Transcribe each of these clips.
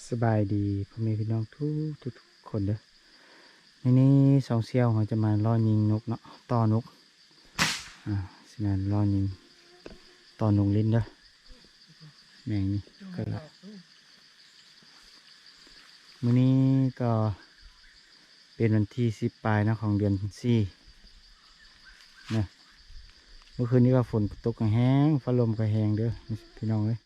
ສະບາຍດີພໍ່ແມ່ພີ່ນ້ອງທຸກໆຄົນເດີ. ມື້ນີ້ຊ່ອງສ່ຽວເຮົາຈະມາເລາະຍິງນົກເນາະ, ຕໍ່ນົກ. ອ່າ ຊິມາເລາະຍິງຕໍ່ນົກຫຼິ້ນເດີ. ແມງນີ້ກໍລະ ມື້ນີ້ກໍເປັນວັນທີສິບປາຍເນາະ ຂອງເດືອນສີ່ນະ. ເມື່ອຄືນນີ້ກໍຝົນຕົກກໍແຮງ ຟ້າລົມກໍແຮງເດີພີ່ນ້ອງເອີຍ.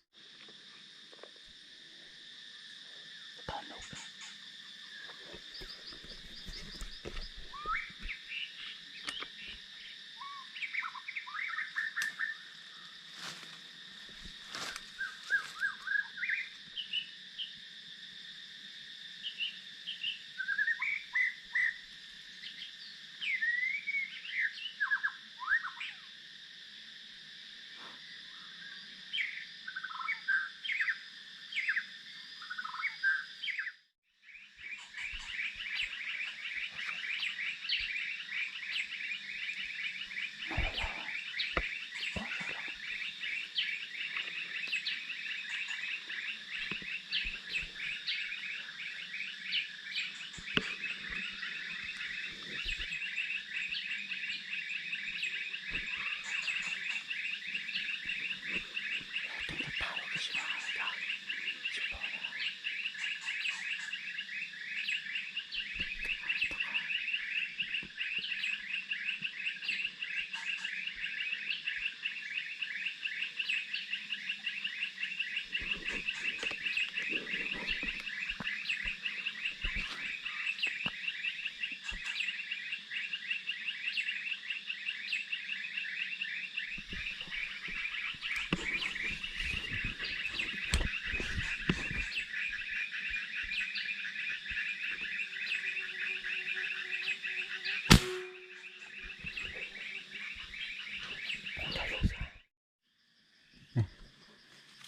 ນີ້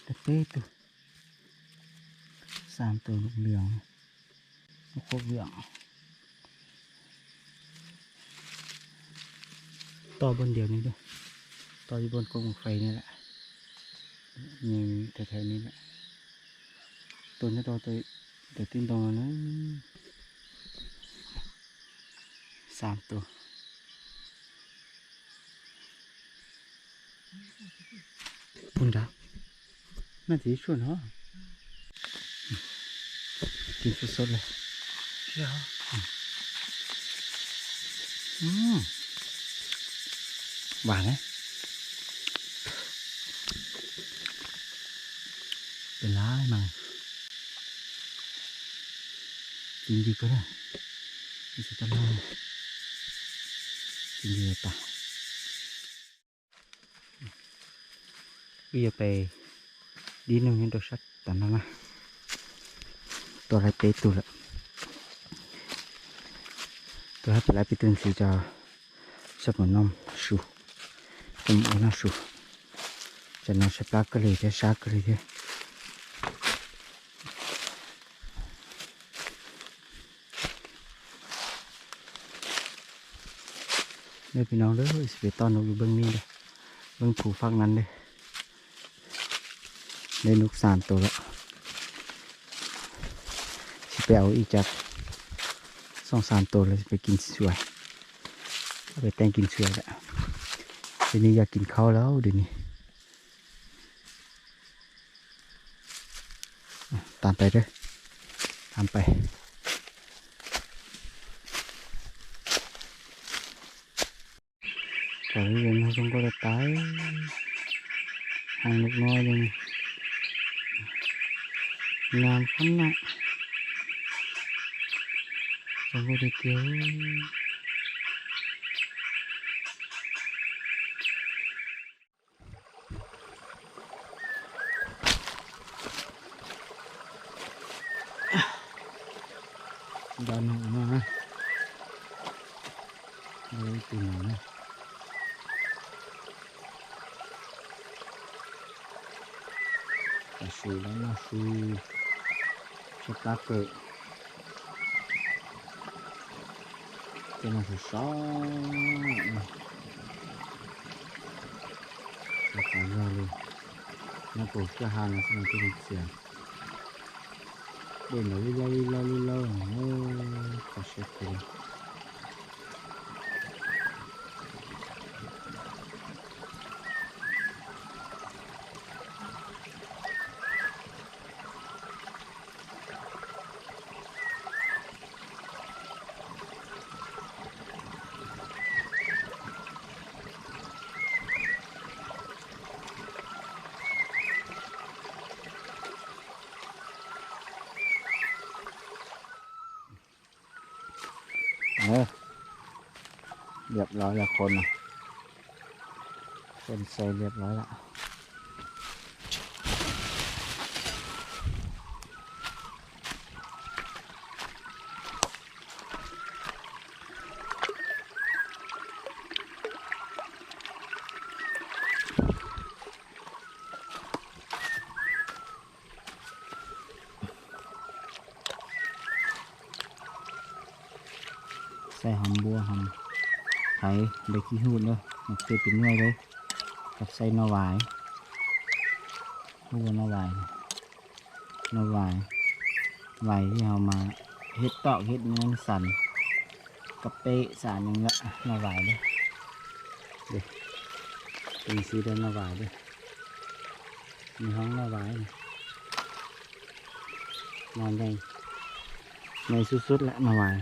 ເຕັມເລີຍ ສາມໂຕ ນົກເຫຼືອງ ນົກໂຄກເຫຼືອງ. ຕໍ່ບ່ອນດຽວນີ້ເດີ ຕໍ່ຢູ່ບ່ອນກົກໝາກໄຟນີ້ແຫຼະ ຍິງແຖວໆນີ້ແຫຼະ. ໂຕນີ້ຕໍ່ ໂຕ ໂຕຕີນຕົງນັ້ນ ສາມໂຕ. ພຸ້ນດາ ໜ້າຈະຢູ່ສວນເຮົາ ກິນສົດໆເລີຍ. ອືມ ຫວານເດ້ ເປັນຫຼາຍມັງ. ກິນດີກວ່າເດີ ມີສະຕະລາ ກິນດີກວ່າ. ກະຢ່າໄປດີໜຶ່ງໃຫ້ໂດຊັດຕາມນັ້ນນະ ຕົວລະເຕະຕູລະ ຕົວລະເປລາປີຕື່ນສີຈາ ສະໝໍນ້ອມຊູ ສະໝໍນ້ອມຊູ ຈະນອນສະປາກະເລີຍເທ ຊາກະເລີຍເທ. ເດີພີ່ນ້ອງເດີ ຊິໄປຕໍ່ນົກຢູ່ເບື້ອງນີ້ເດີ ເບິ່ງພູຟາກນັ້ນເດີ. ໄດ້ນົກສາມໂຕແລ້ວ ຊິໄປເອົາອີກຈັກສອງສາມໂຕ ແລ້ວຊິໄປກິນສວຍ ເອົາໄປແຕ່ງກິນສວຍແຫຼະ. ດຽວນີ້ຢາກກິນເຂົ້າແລ້ວ ດຽວນີ້ ຕາມໄປເດີ ຕາມໄປ. ໄປເຫັນເຮົາສົມກໍໄດ້ຕາຍ ຫາງນົກນ້ອຍໜຶ່ງ ງາມຂະໜາດ ສົມກໍໄດ້ຕຽວ. ດານອອກມາ ເອີ ຕີນອອກມາ ກະຊູແລ້ວນະ ຊູ ສະຕາເກີ ເປັນອັນສອງ ສະຕາເກີເລີຍ ຍັງໂກເຄືອຫານນະ ສະຕາເກີເສຍ. ເດັ່ນລະລິລະລິລະລິລະ ໂອ້ ຂໍເຊັກເບິ່ງ. ເອີ ລຽບຮ້ອຍແລ້ວ ຄົນນະ ຄົນໃສ່ລຽບຮ້ອຍລະ. ໃສ່ຫອມບົ່ວ ຫອມໄທ ໃບຂີ້ຫູດເດີ ມັນເປັນໜ່ວຍເລີຍ ກັບໃສ່ໜໍ່ຫວາຍ ຮູ້ບໍ່ໜໍ່ຫວາຍ ໜໍ່ຫວາຍ ຫວາຍທີ່ເຮົາມາເຮັດຕອກເຮັດແນວສັນ ກະເປະສານຫຍັງລະ ໜໍ່ຫວາຍເດີ ເດ້ ເປັນຊີ້ເດີ ໜໍ່ຫວາຍເດີ. ມີຮອງໜໍ່ຫວາຍ ໜໍ່ໃຫຍ່ ໃຫຍ່ສຸດໆ ແຫຼະ ໜໍ່ຫວາຍ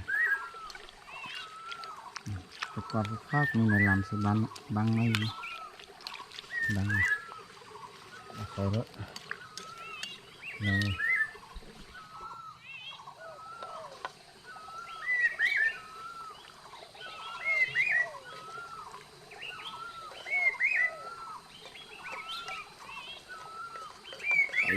ປະກອບຄັກໆ ມີໃນລຳໃສ່ບັ້ງ ບັ້ງໄວ້ຢູ່ ບັ້ງ ເອົາໃສ່ໂລດ ເອົາ. ໄປ.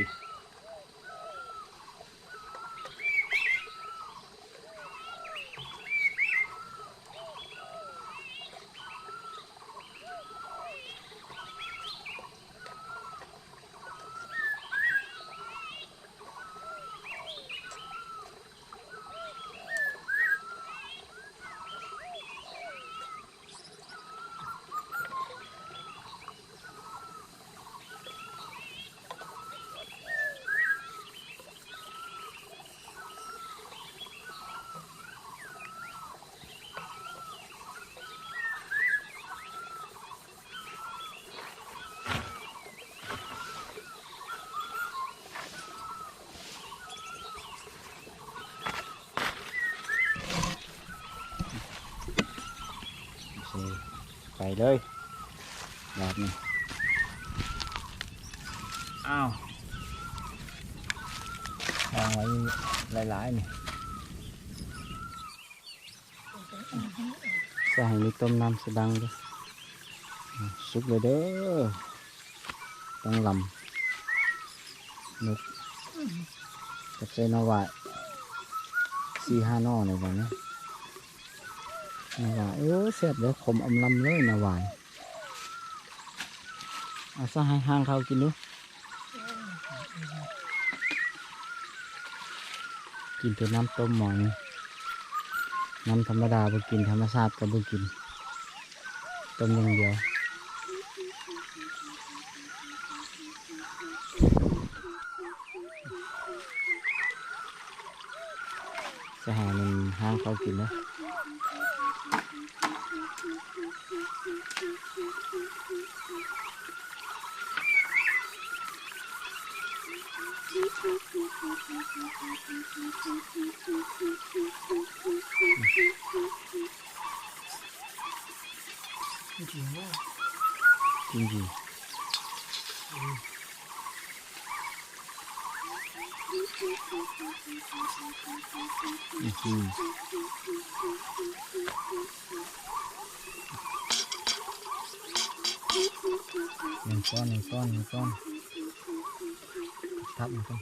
ໂອເຄ ໄປເລີຍບາດນີ້ ອ້າວ ວາງໄວ້ຫຼາຍໆ ນີ້. ໃສ່ໃຫ້ມີຕົ້ມນ້ຳສະດັງເດີ ສຸກແລ້ວເດີ ຕ້ອງລຳ ນົກ ກັບໃສ່ໜໍ່ຫວາຍ ສີ່ຫ້າໜໍ່ນີ້ບາດນີ້ ໜໍ່ຫວາຍ ໂອ້ ແຊບເດີ ຂົມອຳລຳເລີຍໜໍ່ຫວາຍ ເອົາຊະ ໃຫ້ຫ້າງເຂົາກິນດູ. ກິນແຕ່ນ້ຳຕົ້ມໝໍນີ້ ນ້ຳທຳມະດາບໍ່ກິນ ທຳມະຊາດກໍບໍ່ກິນ ຕົ້ມຢ່າງດຽວ ຈະຫາມັນຫ້າງເຂົາກິນເນາະ. ຈິງໆ ອືມ ໜຶ່ງກ້ອນ ໜຶ່ງກ້ອນ ໜຶ່ງກ້ອນ ທັບມັນກ່ອນ.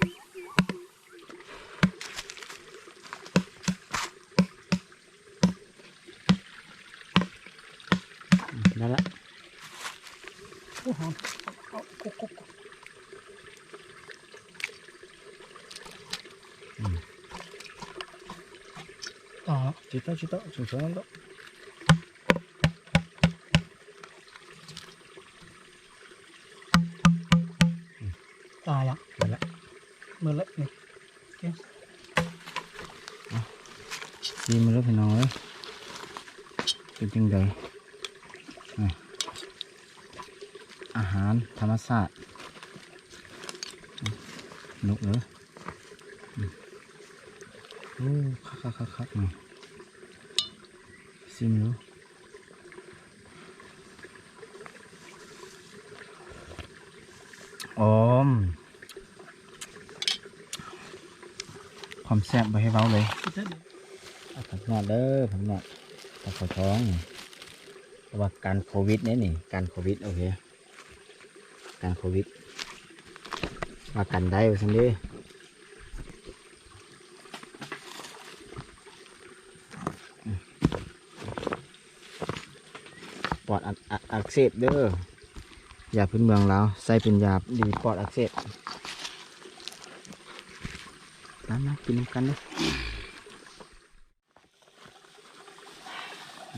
ອືມ ໄດ້ລະ ໂອ້ ຫອມ ເອົາ ເອົາ ຄົກໆ ອືມ ຕາຍລະ ຈິດຕາ ຈິດຕາ ສົງສານລະ ອືມ ຕາຍລະ ໄດ້ລະ ໝົດລະນີ້ ໂອເຄ. ຊີມເລີຍພີ່ນ້ອງເອີຍ ເປັນຈັ່ງໃດ? ອາ ອາຫານທຳມະຊາດ ນົກເອີຍ ອືມ ໂອ້ ຄັກໆໆໆ ນີ້ ຊີມເລີຍ ອອມ ຄວາມແຊບບໍ່ໃຫ້ເວົ້າເລີຍ ເອົາຜັກຍອດເດີ ຜັກຍອດ ຜັກເຂົ້າທອງ ເພາະວ່າກັນໂຄວິດເດ້ນີ້ ກັນໂຄວິດ ໂອເຄ ກັນໂຄວິດ ວ່າກັນໄດ້ວ່າຊັ້ນເດ້. ປອດອັກ ອັກ ອັກເສບເດີ ຢາພື້ນເມືອງລາວ ໃຊ້ເປັນຢາດີປອດອັກເສບ ມາ ມາກິນນຳກັນເດີ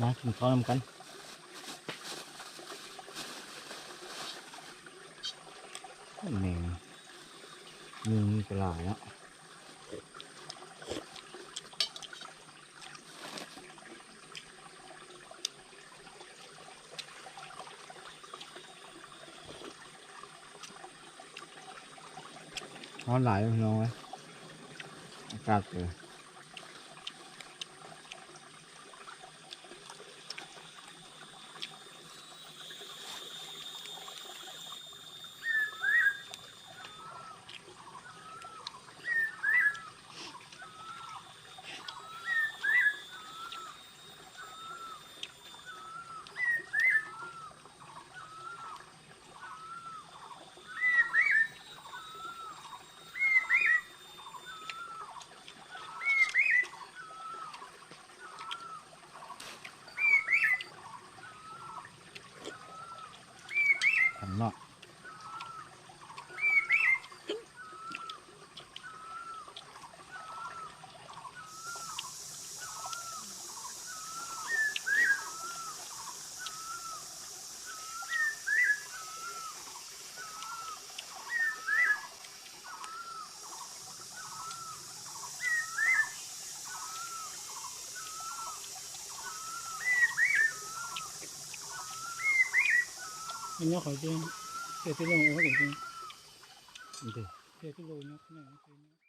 ມາກິນເຂົ້ານຳກັນ ແມງ ຍຸງນີ້ກໍຫຼາຍເນາະ. ຮ້ອນຫຼາຍເດ້ພີ່ນ້ອງເອີຍ ອາກາດເປີດ. ຂ້າງນອກ ມັນຍອກເຂົາຈິງ ເສຍຕິລົງໂອ້ຍຈິງ ເສຍຕິໂລຍອກຂະໜາດ